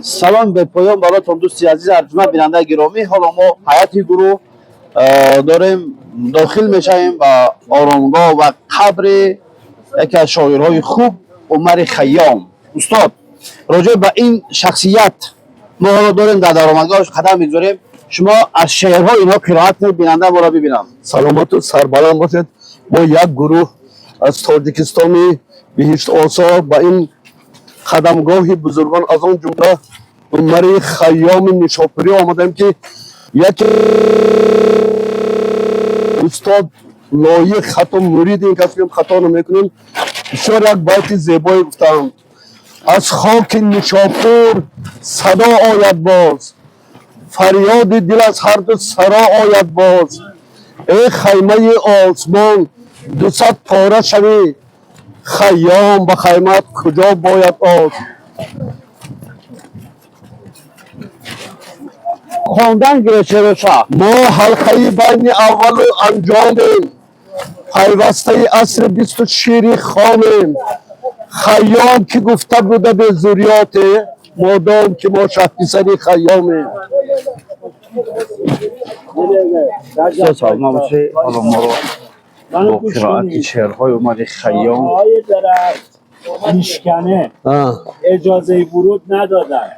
Салом бепоён баротон, дӯсти азиз, арҷманд, бинандаи гиромӣ. Ҳоло мо ҳайати гурӯҳ дорем дохил мешавем ба оромгоҳ ва қабри яке аз шоирҳои хуб, Умари Хайём. Устод, роҷеъ ба ин шахсият, мо ҳоло дорем дар даромадгоҳаш қадам мегузорем, шумо аз шеърҳо инҳо қироат кунед, бинанда моро бибинам. Саломату сарбаланд бошед. Мо як гурӯҳ аз Тоҷикистони биҳиштосо ба ин қадамгоҳи бузургон, аз он ҷумла Умари Хайёми Нишопурӣ омадем, ки яке устод лоиқ, хато мурид ин кас гӯем, хато намекунем. Бисёр як байти зебое гуфтаанд: аз хоки Нишопур садо ояд боз, фарёди дил аз ҳарду саро ояд боз. Эй хаймаи осмон, 200 пора шавӣ, Хайём ба хаймат куҷо бояд оз. Хондан гире шеъроша. Мо ҳалқаи байни аввалу анҷомем, пайвастаи асри бисту шири хомем. Хайём ки гуфта буда бе зурриёте, модом ки мо шаҳписари Хайёмем. Устод, саломат бошед. Ҳоло моро бо қироати шеърҳои Умари Хайём های درخت میشکنه. اجازه ورود ندادن.